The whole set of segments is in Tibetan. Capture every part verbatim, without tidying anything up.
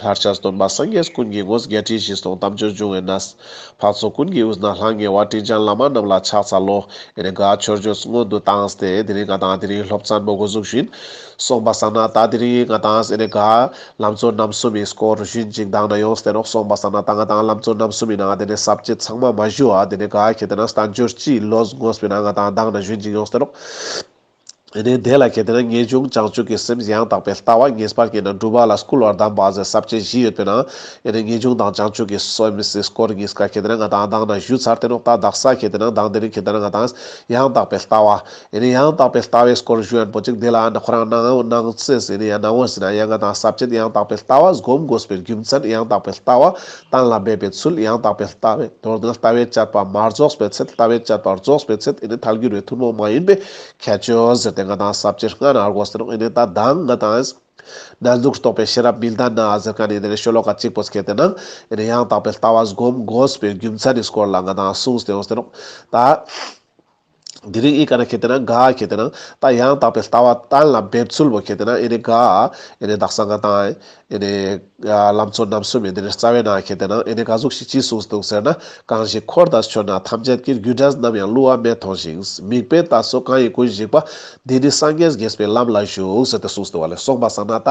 ལྷར་བཅས་སྟོན་པ་སངས་རྒྱས་ཀུན་གྱི་དངོས། བརྒྱད་ཁྲི་བཞི་སྟོང་དམ་ཆོས་འབྱུང་བའི་གནས། འཕགས་ཚོགས་ཀུན་གྱི་དབུས་ན་ལྷང་ངེ་བ། དྲིན་ཅན་བླ་མ་རྣམས་ལ་ཕྱག་འཚལ་ལོ། ཨེ་ནས་ག་མཆོད་བརྗོད་སྔོན་དུ་བཏང་སྟེ་དེ་རིང་ང་དང་དེ་རིང་སློབ་ཚན་པོ་འགོ་འཛུགས་ཞུ་ཡིན། སོང་པ་སང་ན་ད་དེ་རིང་ང་དང་ཨེ་ནས་ག་ལམ་གཙོ་རྣམ་གསུམ་མའི་སྐོར་ཞུན་ཅིག་དང་ན་ཡོངས་ཏེ་ནོག་སོང་པ་སང་ན་ད་ང་དང་ལམ་གཙོ་རྣམ་གསུམ་མའི་ནང་དེ་ནས་ས་བཅད་ཚང་མ་མ་ཞུ་བ་དེ་ནས་ག་ཁེ་དེ་ན་བསྟན་འགྱུར་སྤྱིའི་ལོ་དངོས་པའི་ནང་ང་དང་དང་ན་ཞུན་ཅིག་ཡོངས་ཏེ་ནོག་ཨེ་ནས་དེ་ལ་ཁེ་དེ་ན་ངེས་འབྱུང་བྱང་ཆུབ་ཀྱི་སེམས་ཡང་དག་པའི་ལྟ་བ་ངེས་པར་སྐྱེས་ན་སྒྲུབ་པ་ལ་བསྐུལ་བར་གདམས་པ་ཟེར་ས་བཅད་བཞི་ཡོད་པའི་ནང་ཨེ་ནས་ངེས་འབྱུང་དང་བྱང་ཆུབ་ཀྱི་སེམས་སི་སྐོར་གཉིས་ཀ་ཁེ་དེ་ན་ང་དང་དང་ན་ཞུ་ཚར་ཏེ་ནོག་ད་དག་ས་ཁེ་དེ་ན་དང་དེ་རིང་ཁེ་དེ་ན་ང་དང་ཡང་དག་པའི་ལྟ་བ། ཨེ་ནས་ཡང་དག་པའི་ལྟ་བའི་སྐོར་ཞུ་ཡན་པོ་ཅིག་དེ་ལ་ན་ཁོ་རང་ནང་ནང་ཚེ་ཟེར་ནས་ཡང་ནང་འོ་ཟེར་ན་ཡང་ང་དང་ས་བཅད་ཡང་དག་པའི་ལྟ་བ་སྒོམ་དགོས་པའི་རྒྱུ་མཚན། ཡང་དག་པའི་ལྟ་བ་གཏན་ལ་འབེབས་པའི་ཚུལ། ཡང་དག་པའི་ལྟ་བའི་མདོར་དོན་ལྟ་བའི་དཔྱད་པ་མ་རྫོགས་པའི་ཚེ། ལྟ་བའི་དཔྱད་པ་རྫོགས་པའི་ཚེ་ཨེ་ནས་ཐལ་འགྱུར་བའི་ཐུན་མོང་མ་ཡིན་པའི་ཁྱད་ཆོས་ཟེར་ཏེ་ང་དང་ས་བཅད་ལྔ་ན་དགོས་ཟེར་ནོག་ཨེ་ནས་ད་དང་ང་དང་གནས་ལུགས་རྟོགས་པའི་ཤེས་རབ་མི་ལྡན་ན་ཟེར་ཁན་ནི་དེ་ནས་ཤོ་ལོ་ཀ་གཅིག་པོ་ཁེ་དེ་ན་ཨེ་ནས་ཡང་དག་པའི་ལྟ་བ་སྒོམ་དགོས་པའི་རྒྱུ་མཚན་ནི་སྐོར་ལ་ང་དང་གསུངས་ཏེ་ཡོངས་ཏེ་ནོག་ད། དེ་རིང་ཨི་ཀ་ན་ཁེ་དེ་ན་ག་ཁེ་དེ་ན་ད་ཡང་དག་པའི་ལྟ་བ་གཏན་ལ་འབེབས་ཚུལ་བོ་ཁེ་དེ་ན་ཨེ་ནི་ག་ཨེ་ནི་དག་ས་ང་དང་ཨེ་ནི་ལམ་གཙོ་རྣམ་གསུམ་མའི་དེ་ནི་རྩ་བའི་ནང་ཁེ་དེ་ན་ཨེ་ནི་ག་ཟུག་ཞིག་ཅི་གསུངས་འདུག་ཟེར་ན། གང་ཞིག་འཁོར་དང་ཆོས་རྣམས་ཐམས་ཅད་ཀྱི། རྒྱུ་འབྲས་རྣམས་ཡང་བསླུ་བ་མེད་མཐོང་ཞིང་། མིག་དཔེ་ལྟ་སོགས་གང་ཡིན་ཀུན་ཞིག་པ། འདི་ནི་སངས་རྒྱས་དགྱེས་པའི་ལམ་ལ་ཞུགས་ཟེར་ཏེ་གསུངས་འདུག་བ་ལས། སོང་པ་སང་ན་ད་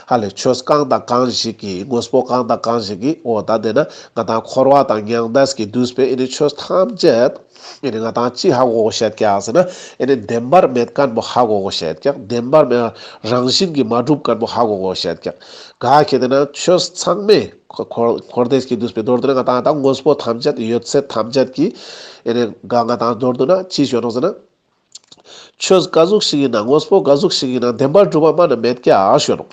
ཧ་ལས་ཆོས་གང་དང་གང་ཞིག་གིས་དངོས་པོ་གང་དང་གང་ཞིག་གིས་འོ་ད་དེ་ན་ང་དང་འཁོར་བ་དང་མྱང་འདས་ཀྱིས་བསྡུས་པའི་ཨེ་ནི་ཆོས་ཐམས་ཅད་ཨེ་ནི་ང་དང་ཅི་ཧ་གོ་གོ་ཤེད་ཀྱག་ཟེར་ན། ཨེ་ནི་བདེན་པར་མེད་མཁན་པོ་ཧ་གོ་གོ་ཤེད་ཀྱག་བདེན་པར་མེད་རང་བཞིན་གྱིས་མ་གྲུབ་མཁན་པོ་ཧ་གོ་གོ་ཤེད་ཀྱག་ག་ཁེ་དེ་ན་ཆོས་ཚང་མས་འཁོར་འཁོར་འཁོར་འདས་ཀྱིས་བསྡུས་པའི་མདོར་དེ་ན་ང་དང་ད་དངོས་པོ་ཐམས་ཅད་ཡོད་ཚད་ཐམས་ཅད་ཀྱིས་ཨེ་ནི་ག་ང་དང་མདོར་བསྡུ་ན་ཅི་ཞུ་ནོག་ཟེར་ན། ཆོས་ག་ཟུག་ཞིག་ཡིན་ན་དངོས་པོ་ག་ཟུག་ཞིག་ཡིན་ན་བདེན་པར་གྲུབ་པ་མ་ན་མེད་ཀྱག་ཞུ་ནོག་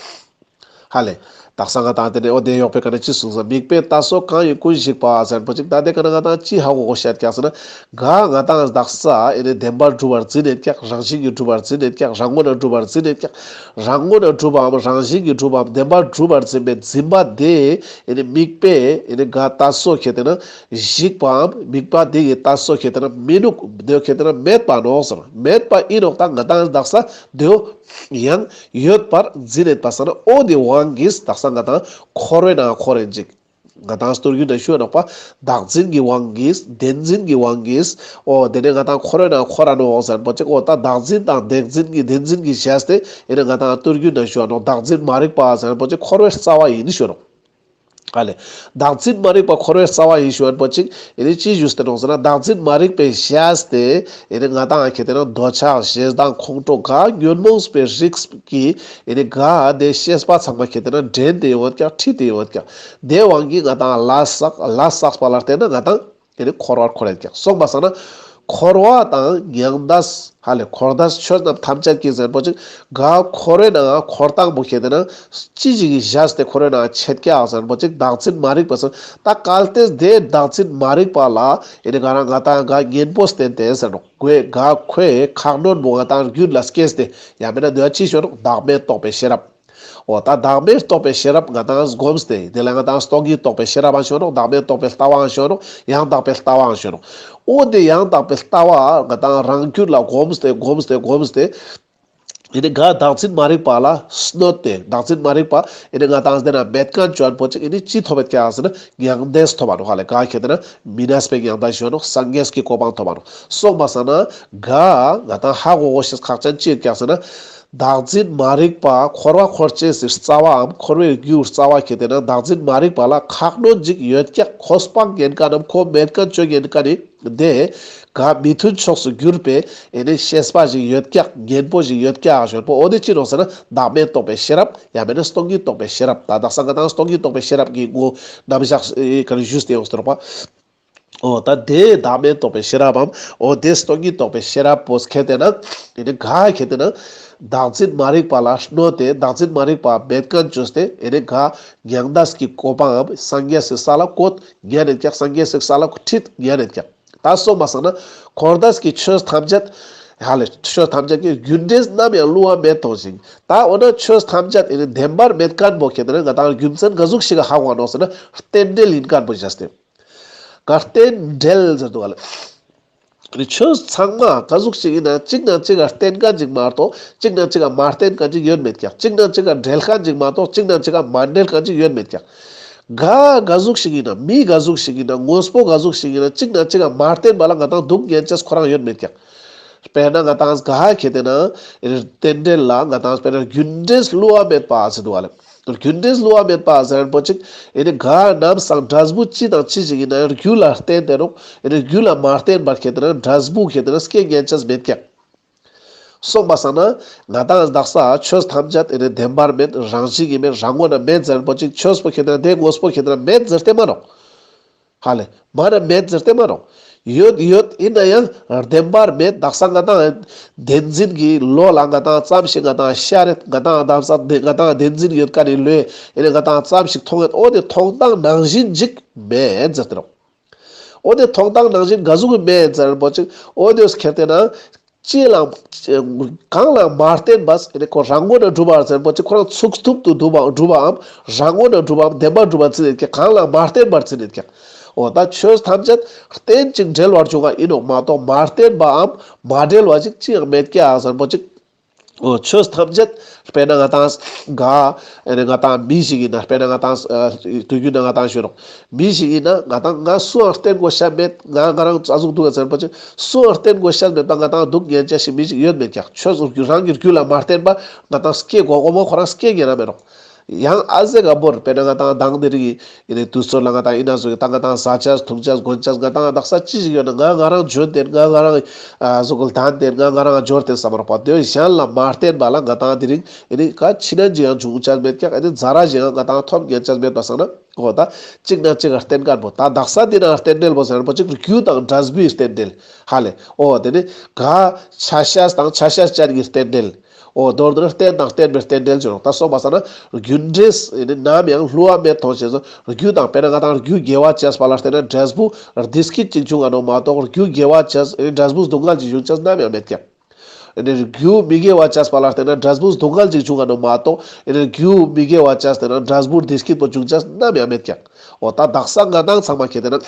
ཧ་ལས། དག་ས་ང་དང་དེ་ནས་འོ་དེ་ཡོག་པའི་ཀ་ན་ཅི་གསུངས་ས། མིག་དཔེ་ལྟ་སོགས་གང་ཡིན་ཀུན་ཞིག་པ་ཟེར་པོ་ཅིག་ད་དེ་ཀ་ན་ང་དང་ཅི་ཧ་གོ་གོ་ཤེད་ཀྱག་ཟེར་ན། ག་ང་དང་དག་ས་ཨེ་ནི་བདེན་པར་གྲུབ་པར་འཛིན་ནེད་ཀྱག་རང་བཞིན་གྱིས་གྲུབ་པར་འཛིན་ནེད་ཀྱག་རང་ངོ་ན་གྲུབ་པར་འཛིན་ནེད་ཀྱག་རང་ངོ་ན་གྲུབ་པའམ་རང་བཞིན་གྱིས་གྲུབ་པའམ་བདེན་པར་གྲུབ་པར་འཛིན་པའི་འཛིན་པ་དེ་ཨེ་ནི་མིག་དཔེ་ཨེ་ནི་ག་ལྟ་སོགས་ཁེ་དེ་ན་ཞིག་པའམ་མིག་པ་དེ་གི་ལྟ་སོགས་ཁེ་དེ་ན་མི་ནུག་དེ་ཁེ་དེ་ན་མེད་པ་ནོག་ཟེར། མེད་པ་ཨིན་ནོག་ད་ང་དང་དག་ས་དེའོ་ཡང་ཡོད་པར་འཛིན་ནེད་པ་སང་ན་འོ་དེ་དབང་གིས་དག་ས་ང་དང་འཁོར་བའི་ནང་འཁོར་རེན་ཅིག་ང་དང་སྟོར་རྒྱུ་ན་ཞུ་ནོག་པ། བདག་འཛིན་གྱི་དབང་གིས་བདེན་འཛིན་གྱི་དབང་གིས་འོ་དེ་ནས་ང་དང་འཁོར་བའི་ནང་འཁོར་ར་ནོག་ཟེར་པོ་ཅིག་འོ་ད་བདག་འཛིན་དང་བདེན་འཛིན་གྱི་བདེན་འཛིན་གྱི་བྱས་ཏེ་ཨེ་ནི་ང་དང་སྟོར་རྒྱུ་ན་ཞུ་ནོག་བདག་འཛིན་མ་རིག་པ་ཟེར་པོ་ཅིག་འཁོར་བའི་རྩ་བ་ཡིན་ཞུ་ནོག་ཨ་ལས། བདག་འཛིན་མ་རིག་པ་འཁོར་བའི་རྩ་བ་ཡིན་ཞུ་ཡན་པོ་ཅིག་ཨེ་ནི་ཅི་ཞུས་ཏེ་ནོག་ཟེར་ན། བདག་འཛིན་མ་རིག་པའི་བྱས་ཏེ་ཨེ་ནི་ང་དང་ཁེ་དེ་ན་འདོད་ཆགས་ཞེ་སྡང་ཁོང་ཁྲོ་ག་ཉོན་མོངས་པའི་རིགས་ཀྱི་ཨེ་ནི་ག་དེ་ཤེས་པ་ཚང་མ་ཁེ་དེ་ན་འདྲེན་ཏེ་ཡོང་ཡོད་ཀྱག་ཁྲིད་དེ་ཡོང་ཡོད་ཀྱག་དེ་དབང་གིས་ང་དང་ལས་བསགས་ལས་བསགས་པ་ལ་བརྟེན་ན་ང་དང་ཨེ་ནི་འཁོར་བར་འཁོར་ཡོད་ཀྱག་སོང་པ་སང་ན་འཁོར་བ་དང་མྱང་འདས་ཧ་ལས་འཁོར་འདས་ཆོས་རྣམས་ཐམས་ཅད་ཀྱི་ཟེར་པོ་ཅིག་ག་འཁོར་བའི་ནང་འཁོར་སྟངས་པོ་ཁེ་དེ་ན་ཅི་ཞིག་གིས་བཞག་སྟེ་འཁོར་བའི་ནང་ཆད་ཀྱག་ཟེར་པོ་ཅིག་བདག་འཛིན་མ་རིག་པ་ཟེར། ད་གལ་ཏེ་དེ་བདག་འཛིན་མ་རིག་པ་ལ་ཨེ་ནི་ག་རང་ང་དང་ག་གཉེན་པོ་བསྟེན་ཏེ་ཟེར་ནོག་གོས་ག་ཁོས་ཁ་སྣོན་པོ་ང་དང་རྒྱུད་ལ་སྐྱེས་ཏེ་ཡང་མིན་ན་དེ་ཅི་ཞུ་ནོག་བདག་མེད་རྟོགས་པའི་ཤེས་རབ། འོ་ད་བདག་མེད་རྟོགས་པའི་ཤེས་རབ་ང་དང་སྒོམས་ཏེ་དེ་ལ་ང་དང་སྟོང་ཉིད་རྟོགས་པའི་ཤེས་རབ་ཨང་ཞུ་ནོག་བདག་མེད་རྟོགས་པའི་ལྟ་བའང་ཞུ་ནོག་ཡང་དག་པའི་ལྟ་བའང་ཞུ་ནོག་འོ་དེ་ཡང་དག་པའི་ལྟ་བ་ང་དང་རང་རྒྱུད་ལ་སྒོམས་ཏེ་སྒོམས་ཏེ་སྒོམས་ཏེ། ཨེ་ནི་ག་བདག་འཛིན་མ་རིག་པ་ལ་གནོད་དེ་བདག་འཛིན་མ་རིག་པ་ཨེ་ནི་ང་དང་དེ་ན་མེད་མཁན་བཅོ་ཡན་པོ་ཅིག་ཨེ་ནི་ཅི་ཐོབ་ཡོད་ཀྱག་ཟེར་ན་མྱང་འདས་ཐོབ་པ་ནོག་ཧ་ལས། ག་ཁེ་དེ་ན་མི་གནས་པའི་མྱང་འདས་ཞུ་ནོག་སངས་རྒྱས་ཀྱི་གོ་འཕང་ཐོབ་པ་ནོག་སོང་པ་སང་ན་ག་ང་དང་ཧ་གོ་གོ་ཤེས་ཁག་ཅན་ཅི་ཡོད་ཀྱག་ཟེར་ན། བདག་འཛིན་མ་རིག་པ་འཁོར་བ་འཁོར་བཅས་སི་རྩ་བའམ་འཁོར་བའི་རྒྱུ་རྩ་བ་ཁེ་དེ་ན་བདག་འཛིན་མ་རིག་པ་ལ་ཁ་སྣོན་ཅིག་ཡོད་ཀྱག་ཁོ་སྤང་ཉན་མཁན་ནམ་ཁོ་མེད་མཁན་བཅོ་ཉན་མཁན་ནི། དེ་ག་མི་མཐུན་ཕྱོགས་སུ་གྱུར་པའི་ཨེ་ནི་ཤེས་པ་ཞིག་ཡོད་ཀྱག་གཉེན་པོ་ཞིག་ཡོད་ཀྱག་ཞུ་ཡན་པོ་འོ་དེ་ཅི་ནོག་ཟེར་ན་བདག་མེད་རྟོགས་པའི་ཤེས་རབ་ཡང་མིན་ན་སྟོང་ཉིད་རྟོགས་པའི་ཤེས་རབ། ད་དག་ས་ང་དང་སྟོང་ཉིད་རྟོགས་པའི་ཤེས་རབ་ཀྱི་ངོ་རྣམ་གཞག་ཨེ་ག་རེ་ཞུས་ཏེ་ཡོང་ཟེར་རོགས་པ། འོ་ད་དེ་བདག་མེད་རྟོགས་པའི་ཤེས་རབ་བམ་འོ་དེ་སྟོང་ཉིད་རྟོགས་པའི་ཤེས་རབ་པོ་ཁེ་དེ་ན་ཨེ་ནི་ག་ཁེ་དེ་ན་བདག་འཛིན་མ་རིག་པ་ལ་གནོད་དེ་བདག་འཛིན་མ་རིག་པ་མེད་མཁན་བཅོས་ཏེ་ཨེ་ནི་ག་མྱང་འདས་ཀྱི་གོ་འཕང་སངས་རྒྱས་སི་ས་ལ་བཀོད་ཉན་ཡོད་ཀྱག་སངས་རྒྱས་སི་ས་ལ་ཁྲིད་ཉན་ཡོད་ཀྱག་ད་སོང་པ་སང་ན་འཁོར་འདས་ཀྱི་ཆོས་ཐམས་ཅད་ཧ་ལས་ཆོས་ཐམས་ཅད་ཀྱི་རྒྱུ་འབྲས་ནམ་ཡང་བསླུ་བ་མེད་མཐོང་ཞིང་། ད་འོ་ན་ཆོས་ཐམས་ཅད་ཨེ་ནི་བདེན་པར་མེད་མཁན་པོ་ཁེ་དེ་ན་ང་དང་རྒྱུ་མཚན་ག་ཟུག་ཞིག་ག་ཧ་གོ་ནོག་ཟེར་ན་རྟེན་འབྲེལ་ཡིན་མཁན་པོ་བྱས་ཏེ། ག་རྟེན་འབྲེལ་ཟེར་འདུག་ག་ལ། ཆོས་ཚང་མ་ག་ཟུག་ཞིག་ཡིན་ན་གཅིག་ནང་གཅིག་ག་བརྟེན་མཁན་ཅིག་མ་གཏོགས་གཅིག་ནང་གཅིག་ག་མ་བརྟེན་མཁན་ཅིག་ཡོད་མེད་ཀྱང་། གཅིག་ནང་གཅིག་ག་འབྲེལ་མཁན་ཅིག་མ་གཏོགས་གཅིག་ནང་གཅིག་ག་མ་འབྲེལ་མཁན་ཅིག་ཡོད་མེད་ཀྱང་། ག་ག་ཟུག་ཞིག་ཡིན་ན། མི་ག་ཟུག་ཞིག་ཡིན་ན། དངོས་པོ་ག་ཟུག་ཞིག་ཡིན་ན། གཅིག་ནང་གཅིག་ག་མ་བརྟེན་པ་ལ་ང་ཏང་སྡུག་བསྔལ་ཅེས་ཁོ་རང་ཡོད་མེད་ཀྱང་། དཔེར་ན་ང་ཏང་ག་ཁེ་ཏེ་ན་རྟེན་འབྲེལ་ལ་ང་ཏང་དཔེར་ན་རྒྱུ་འབྲས་བསླུ་བ་མེད་པ་ཟེར་འདུག་བ་ལེ། རྒྱུ་འབྲས་བསླུ་བ་མེད་པ་ཟེར་མཁན་པོ་ཅིག་ཨེ་ནི་ག་ནམ་སང་འབྲས་བུ་ཅི་དང་ཅི་ཞིག་ཡིན་ན་ཡང་རྒྱུ་ལ་བརྟེན་ཏེ་རུང་ཨེ་ནི་རྒྱུ་ལ་མ་བརྟེན་པར་ཁེ་ཏེ་ན་འབྲས་བུ་ཁེ་ཏེ་ན་སྐྱེ་ཉན་ཅེས་མེད་ཀྱང་། སོང་པ་སང་ན་ང་ཏང་བདག་ས་ཆོས་ཐམས་ཅད་ཨེ་ནི་བདེན་པར་མེད། རང་བཞིན་གྱིས་མེད། རང་ངོས་ན་མེད་ཟེར་མཁན་པོ་ཅིག་ཆོས་པོ་ཁེ་ཏེ་ན་དེ་དངོས་པོ་ཁེ་ཏེ་ན་མེད་ཟེར་ཏེ་མ་ནོག་ཧ་ལེ། མ་ན་མེད་ཟེར་ཏེ་མ་རུང་། ཡོད་ཡོད་ཡིན་ན་ཡང་བདེན་པར་མེད། དག་ས་ང་ཏང་བདེན་འཛིན་གྱི་བློ་ལ་ང་ཏང་ཙམ་ཞིག་ང་ཏང་ཤར་རེད། ང་ཏང་དག་ས་ང་ཏང་བདེན་འཛིན་ཡོད་ཀ་ནི་ལོས་ཡིན་ན་ང་ཏང་ཙམ་ཞིག་མཐོང་ཡོད། འོ་དེ་མཐོང་སྟངས་ནང་བཞིན་ཅིག་མེད་ཟེར་ཏེ་རུང་། འོ་དེ་མཐོང་སྟངས་ནང་བཞིན་ག་ཟུག་གི་མེད་ཟེར་པོ་ཅིག་འོ་དེ་ཁྱེར་ཏེ་ན། ཅི་ལ་གང་ལ་མ་བརྟེན་པ་ཨེ་ནི་ཁོ་རང་ངོས་ན་གྲུབ་པ་ཟེར་པོ་ཅིག་ཁོ་རང་ཚུགས་ཐུབ་ཏུ་གྲུབ་པའམ་རང་ངོས་ན་གྲུབ་པའམ་བདེན་པར་གྲུབ་པ་བརྩི་ནས་ཀྱང་གང་ལ་མ་བརྟེན་པར་བརྩི་ནས་ཀྱང་། འོ་ད་ཆོས་ཐམས་ཅད་རྟེན་ཅིང་འབྲེལ་བར་འབྱུང་བ་ཡིན་ནོ་མ་གཏོགས་མ་བརྟེན་པའམ་མ་འབྲེལ་བ་ཅིག་ཅི་ཡང་མེད་ཀྱག་ཟེར་པོ་ཅིག་འོ་ཆོས་ཐམས་ཅད་དཔེར་ན་ང་ཏང་ག་ཨེ་ནི་ང་ཏང་མི་ཞིག་ཡིན་ན་དཔེར་ན་ང་ཏང་དུས་རྒྱུན་ན་ང་ཏང་ཞུ་རོགས། མི་ཞིག་ཡིན་ན་ང་ཏང་ང་སུའང་བརྟེན་དགོས་ཤ་མེད། ང་ང་རང་ཙ་ཟུག་འདུག་ག་ཟེར་པ་ཅིག་སུའང་བརྟེན་དགོས་ཤ་མེད་པ་ང་ཏང་སྡུག་བསྔལ་ཅན་ཞིག་མི་ཞིག་ཡོད་མེད་ཀྱང་ཆོས་སུ་རང་གི་རྒྱུད་ལ་མ་བརྟེན་པ་ང་ཏང་སྐྱེ་དགོས་དགོས་མ་ཁོ་རང་སྐྱེ་ཉན་ན་མེད་རོགས། ཡང་ཨ་ཟེ་ག་བོར་དཔེར་ན་ང་ཏང་མདང་དེ་རིགས་ཡིན་ནི་དུས་ཚོད་ལ་ང་ཏང་ཡིན་ན་ཟུག་ད་ང་ཏང་ཟ་ཆས་འཐུང་ཆས་གོན་ཆས་ང་ཏང་དག་ས་ཅི་ཞིག་ཡོད་ན་ང་ང་རང་འཇོན་ཏེ་ང་ང་རང་ཟུག་གུ་ལྡན་ཏེ་ང་ང་རང་འབྱོར་ཏེ་བསམ་རོགས་པ་དེ་གཞན་ལ་མ་བརྟེན་པ་ལ་ང་ཏང་དེ་རིགས་ཡིན་ནི་ག་ཕྱི་ནང་ཅི་ཡང་འབྱུང་ཆས་མེད་ཀྱང་ཡིན་ནི་ཛ་ར་ཞིག་ཡང་ང་ཏང་ཐོབ་ཉན་ཆས་མེད་པ་སང་ན། འོ་ད་གཅིག་ན་གཅིག་ག་བརྟེན་མཁན་པོ་ད་དག་ས་དེ་ན་རྟེན་འབྲེལ་པོ་ཟེར་པོ་གཅིག་རྒྱུ་དང་འབྲས་བུའི་རྟེན་འབྲེལ་ཧ་ལེ། འོ་དེ་ནི་ག་ཆ་ཤས་དང་ཆ་ཤས་ཅན་གྱི་རྟེན་འབྲེལ། འོ་མདོར་བསྡུ་ན་རྟེན་དང་བརྟེན་པའི་རྟེན་འབྲེལ་ཅེས་ད་སོང་པ་ས་ན་རྒྱུ་འབྲས་ནི་ནམ་ཡང་བསླུ་བ་མེད་མཐོང་ཞེས་སོ། རྒྱུ་དང་དཔེར་ན་ང་ཏང་རྒྱུ་དགེ་བ་བྱས་པ་ལ་བརྟེན་ན་འབྲས་བུ་བདེ་སྐྱིད་ཅིག་འབྱུང་ང་ནོ་མ་གཏོགས་རྒྱུ་དགེ་བ་བྱས་འབྲས་བུ་སྡུག་བསྔལ་ཅིག་འབྱུང་ཆས་ནམ་ཡང་མེད་ཀྱང་། ཨེ་ནི་རྒྱུ་མི་དགེ་བ་བྱས་པ་ལ་བརྟེན་ན་འབྲས་བུ་སྡུག་བསྔལ་ཅིག་འབྱུང་ང་ནོ་མ་གཏོགས་ཨེ་ནི་རྒྱུ་མི་དགེ་བ་བྱས་ཏེ་ན་འབྲས་བུ་བདེ་སྐྱིད་པོ་འབྱུང་ཆས་ནམ་ཡང་མེད་ཀྱང་། འོ་ད་དག་ས་ང་ཏང་ཚང་མ་ཁེ་ཏེ་ན།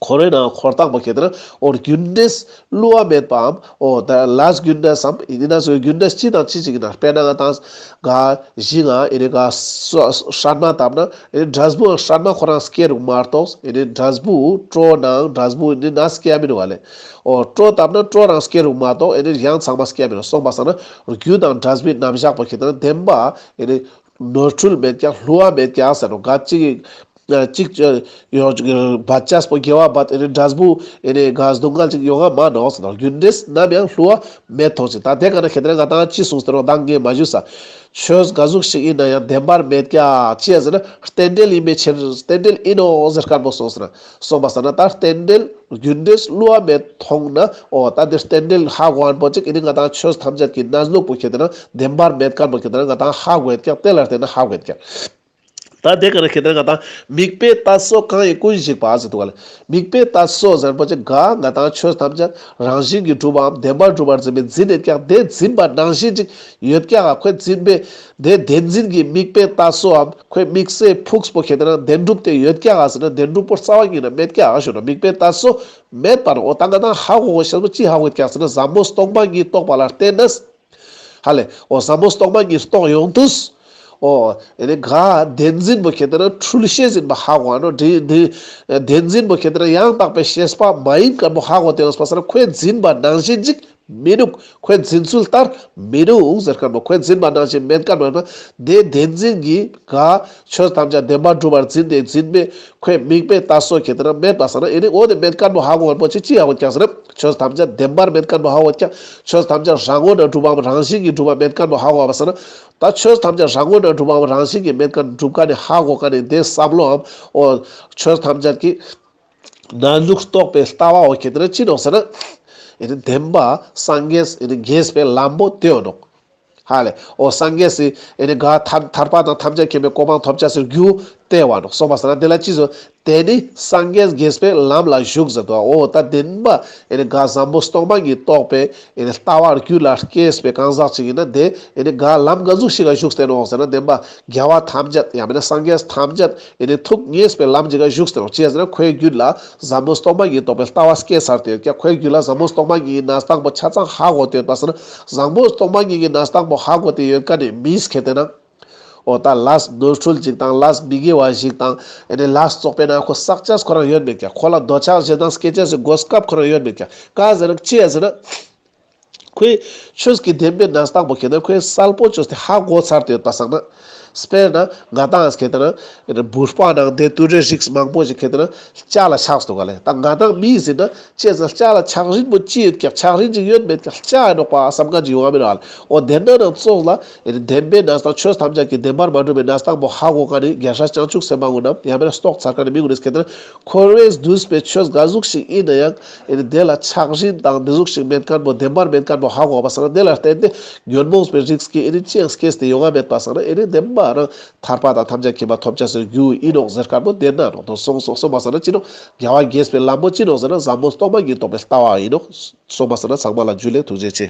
འཁོར་བའི་ནང་འཁོར་སྟངས་པོ་ཁེ་ཏེ་ན་འོ་རྒྱུ་འབྲས་བསླུ་བ་མེད་པའམ་འོ་ད་ལས་རྒྱུ་འབྲས་སམ་ཡིན་ན་སོ་རྒྱུ་འབྲས་ཅི་དང་ཅི་ཅིག་ཡིན་ན་དཔེར་ན་ང་ཏང་ག་གཞི་ང་ཨེ་ནི་ག་སྲན་མ་བཏབ་ན་ཨེ་ནི་འབྲས་བུའང་སྲན་མ་ཁོ་རང་སྐྱེ་རུང་མ་གཏོགས་ཨེ་ནི་འབྲས་བུ་གྲོ་ནང་འབྲས་བུ་ཨེ་ནི་ན་སྐྱེ་ཡ་མི་འདུག་བ་ལེ། འོ་གྲོ་བཏབ་ན་གྲོ་རང་སྐྱེ་རུང་མ་གཏོགས་ཨེ་ནི་ཡང་ཚང་མ་སྐྱེ་མི་རུང་སོང་པ་སང་ན་རྒྱུ་དང་འབྲས་བུའི་རྣམ་གཞག་པོ་ཁེ་ཏེ་ན་བདེན་པ་ཨེ་ནི་ནོར་འཁྲུལ་མེད་ཀྱང་བསླུ་བ་མེད་ཀྱང་ཟེར་རུང་ག་ཅིག་ཅིག་ཡོ་བད་ཅས་པོ་དགེ་བ་བད་ཨེ་ནི་འབྲས་བུ་ཨེ་ནི་ག་སྡུག་བསྔལ་ཅིག་ཡོང་ང་མ་ནོག་ཟེར་རུང་རྒྱུ་འབྲས་ནམ་ཡང་བསླུ་བ་མེད་མཐོང་ཞིང་ད་དེ་ག་ན་ཁེ་ཏེ་ན་ང་ཏང་ཅི་གསུངས་ཟེར་རུང་ད་ངས་མ་ཞུས་ས། ཆོས་ག་ཟུག་ཞིག་ཡིན་ན་ཡང་བདེན་པར་མེད་ཀྱང་ཅི་ཡ་ཟེར་ན་རྟེན་འབྲེལ་ཡིན་པའི་ཕྱིར་རྟེན་འབྲེལ་ཡིན་ནོ་ཟེར་མཁན་པོ་སོང་ཟེར་ན་སོང་པ་སང་ན་ད་རྟེན་འབྲེལ་རྒྱུ་འབྲས་བསླུ་བ་མེད་མཐོང་ན་འོ་ད་འདི་རྟེན་འབྲེལ་ཧ་གོ་མཁན་པོ་ཅིག་ཨེ་ནི་ང་ཏང་ཆོས་ཐམས་ཅད་ཀྱི་གནས་ལུགས་པོ་ཁེ་ཏེ་ན་བདེན་པར་མེད་མཁན་པོ་ཁེ་ཏེ་ན་ང་ཏང་ཧ་གོ་ཡོད་ཀྱང་དེ་ལ་བརྟེན་ན་ཧ་གོ་ཡོད་ཀྱང་། ད་དེ་ག་ན་ཁེ་ཏེ་ན་ང་ཏང་མིག་དཔེ་ལྟ་སོགས་གང་ཡིན་ཀུན་ཞིག་པ་ཟེར་འདུག་ག་ལེ། མིག་དཔེ་ལྟ་སོགས་ཟེར་པོ་ཅིག་ག་ང་ཏང་ཆོས་ཐམས་ཅད་རང་བཞིན་གྱིས་གྲུབ་པའམ་བདེན་པར་གྲུབ་པར་འཛིན་པའི་འཛིན་ཡོད་ཀྱང་དེ་འཛིན་པ་ནང་བཞིན་ཅིག་ཡོད་ཀྱང་ཁོས་འཛིན་པའི་དེ་བདེན་འཛིན་གྱི་མིག་དཔེ་ལྟ་སོགས་ཁོས་དམིགས་བསལ་ཕུགས་པོ་ཁེ་ཏེ་ན་བདེན་གྲུབ་དེ་ཡོད་ཀྱང་ཟེར་ན་བདེན་གྲུབ་པོ་རྩ་བ་ཉིད་ནས་མེད་ཀྱང་ཞུ་ན་མིག་དཔེ་ལྟ་སོགས་མེད་པར་འོ་ད་ང་ཏང་ཧ་གོ་གོ་ཤེས་པོ་ཅི་ཧ་གོ་ཀྱང་ཟེར་ན་ཟབ་མོ་སྟོང་པ་ཉིད་རྟོགས་པ་ལ་བརྟེན་ནས། ཧ་ལེ། འོ་ཟབ་མོ་སྟོང་པ་ཉིད་རྟོགས་ཡོང་དུས། འོ་ཨེ་ནི་ག་བདེན་འཛིན་པོ་ཁེ་ཏེ་ན་འཁྲུལ་ཤེས་ཡིན་པ་ཧ་གོ་ཨ་ནོ་འདི་འདི་བདེན་འཛིན་པོ་ཁེ་ཏེ་ན་ཡང་དག་པའི་ཤེས་པ་མ་ཡིན་མཁན་པོ་ཧ་གོ་དེ་ཡོང་སྤ་སར་ཁོས་འཛིན་པ་ནང་བཞིན་ཅིག་མི་འདུག་ཁོས་འཛིན་ཚུལ་ལྟར་མི་འདུག་ཟེར་མཁན་པོ་ཁོས་འཛིན་པ་ནང་བཞིན་མེད་མཁན་པོ་ཡིན་ན་དེ་བདེན་འཛིན་གྱི་ག་ཆོས་ཐམས་ཅད་བདེན་པར་གྲུབ་པར་འཛིན་ཏེ་འཛིན་པའི་ཁོས་མིག་དཔེ་ལྟ་སོགས་ཁེ་ཏེ་ན་མེད་པ་ས་ན་ཨེ་ནི་འོ་དེ་མེད་མཁན་པོ་ཧ་གོ་མཁན་པོ་ཅིག་ཅི་ཧ་གོ་ཀྱང་ཟེར་ན། ཆོས་ཐམས་ཅད་བདེན་པར་མེད་མཁན་པོ་ཧ་གོ་ཀྱང་། ཆོས་ཐམས་ཅད་རང་ངོས་ནས་གྲུབ་པའམ་རང་བཞིན་གྱིས་གྲུབ་པ་མེད་མཁན་པོ་ཧ་གོ་བ་ཟེར་ན། ད་ཆོས་ཐམས་ཅད་རང་ངོས་ནས་གྲུབ་པའམ་རང་བཞིན་གྱིས་མེད་མཁན་གྲུབ་མཁན་ནི་ཧ་གོ་མཁན་ནི་དེ་བསམ་བློའམ་འོ། ཆོས་ཐམས་ཅད་ཀྱི་གནས་ལུགས་རྟོགས་པའི་ལྟ་བའོ་ཁེ་ཏེ་ན་ཅི་ནོག་ཟེར་ན། ཨེ་ནི་བདེན་པ་སངས་རྒྱས་ཨེ་ནི་རྒྱས་པའི་ལམ་པོ་དེ་ཡོད་ནོག་ཧ་ལེ། འོ་སངས་རྒྱས་སི་ཨེ་ནི་ག་ཐར་ཐར་པ་དང་ཐམས་ཅད་མཁྱེན་པའི་གོ་འཕང་ཐོབ་བྱ་སའི་རྒྱུ་ བསྟན་པ་ནོག། སོང་པ་སང་ན་དེ་ལ་ཅི་ཟེར། དེ་ནི་སངས་རྒྱས་དགྱེས་པའི་ལམ་ལ་ཞུགས་ཟེར་དོ། འོ་ད་བདེན་པ་ཨེ་ནི་ག་བཟང་པོ་སྟོང་པ་ཉིད་རྟོགས་པའི་ཨེ་ནི་ལྟ་བ་རྒྱུད་ལ་སྐྱེས་པའི་གང་ཟག་ཅིག་ཡིན་ན་དེ་ཨེ་ནི་ག་ལམ་ག་ཟུག་ཞིག་ག་ཞུགས་ཏེ་ནོག་ཟེར་ན། བདེན་པ་རྒྱལ་བ་ཐམས་ཅད་ཡང་མིན་ན་སངས་རྒྱས་ཐམས་ཅད་ཨེ་ནི་ཐུགས་མཉེས་པའི་ལམ་ཅིག་ག་ཞུགས་ཏེ་ནོག། ཅི་ཟེར་ན་ཁོའི་རྒྱུད་ལ་བཟང་པོ་སྟོང་པ་ཉིད་རྟོགས་པའི་ལྟ་བ་སྐྱེས་ཚར་ཏེ་ཡོད་ཀྱང་། ཁོའི་རྒྱུད་ལ་བཟང་པོ་སྟོང་པ་ཉིད་ཀྱི་གནས་སྟངས་པོ་ཆ་ཚང་ཧ་གོ་སྟེ་ཡོད་པ་སང་ན། བཟང་པོ་སྟོང་པ་ཉིད་ཀྱི་གནས་སྟངས་པོ་ཧ་གོ་སྟེ་ཡོད་མཁན་ནི་མིས་ཁེ་ཏེ་ན། འོ་ད་ལས་ནོར་འཁྲུལ་ཅིག་དང་ལས་མི་དགེ་བ་ཞིག་དང་ཨེ་ནི་ལས་བཙོག་པའི་ནང་ཁོ་བསགས་ཅེས་ཁོ་རང་ཡོད་མེད་ཀྱང་། ཁོ་ལ་འདོད་ཆགས་ཞེ་སྡང་སྐྱེ་ཅེས་སི་གོ་སྐབས་ཁོ་རང་ཡོད་མེད་ཀྱང་། ག་ཟེར་ན་ཅི་ཡ་ཟེར་ན། ཁོའི་ཆོས་ཀྱི་བདེན་པའི་གནས་སྟངས་པོ་ཁེ་ཏེ་ན་ཁོས་གསལ་པོ་བཅོས་ཏེ་ཧ་གོ་ཚར་ཏེ་ཡོད་པ་སང་ན། དཔེར་ན་ང་དང་ཁེ་ཏེ་ན་ཨེ་ནི་བུ་སྤ་ནང་དེ་དུད་འགྲོའི་རིགས་མང་པོ་ཞིག་ཁེ་ཏེ་ན་ལྕགས་ལ་ཆགས་སུ་འདུག་ག་ལེ། ད་ང་དང་མི་ཟེར་ན། ཅེས་ཟེར་ལྕགས་ལ་ཆགས་རིན་པོ་ཅི་ཡོད་ཀྱང་ཆགས་རིན་ཅིག་ཡོད་མེད་ཀྱང་ལྕགས་ཡིན་ནོག་པ་བསམ་མཁན་ཅིག་ཡོང་བ་མིན་ནོག་ཨ་ལེ། འོ་དེ་འདྲ་ནང་ཙོགས་ལ་ཨེ་ནི་བདེན་པའི་གནས་སྟངས་ཆོས་ཐམས་ཅད་ཀྱི་བདེན་པར་མ་གྲུབ་པའི་གནས་སྟངས་པོ་ཧ་གོ་མཁན་ནི་རྒྱལ་སྲས་བྱང་ཆུབ་སེམས་དཔའ་ཀུན་ནམ་ཡང་མིན་ན་རྟོགས་ཚར་མཁན་ནི་མི་ཀུན་ནི་ཁེ་ཏེ་ན་འཁོར་བས་བསྡུས་པའི་ཆོས་ག་ཟུག་ཞིག་ཡིན་ན་ཡང་ཨེ་ནི་དེ་ལ་ཆགས་རིན་དང་འདི་ཟུག་ཞིག་མེད་མཁན་པོ་བདེན་པར་མེད་མཁན་པོ་ཧ་གོ་བ་སང་ན། དེ་ལ་བརྟེན་ཏེ་ཉོན་མོངས་པའི་རིགས་ཀྱི་ཨེ་ནི་ཅི་ཡང་སྐྱེས་ཏེ་ཡོང་བ་མེད་པ་སང་ན། ཨེ་ནི་བདེན་པ་རང་ཐར་པ་དང་ཐམས་ཅད་མཁྱེན་པ་ཐོབ་ཅེས་སི་རྒྱུ་ཡིན་ནོག་ཟེར་མཁན་པོ་དེ་ན་ནོག། དོ་སོང་སོང་སོང་པ་སང་ན་ཅི་ནོག། རྒྱལ་བ་དགྱེས་པའི་ལམ་པོ་ཅི་ནོག་ཟེར་ན་བཟང་པོ་སྟོང་པ་ཉིད་རྟོགས་པའི་ལྟ་བ་ཡིན་ནོག། སོང་པ་སང་ན་ཚང་མ་ལ་འཇུ་ལེ། ཐུགས་རྗེ་ཆེ།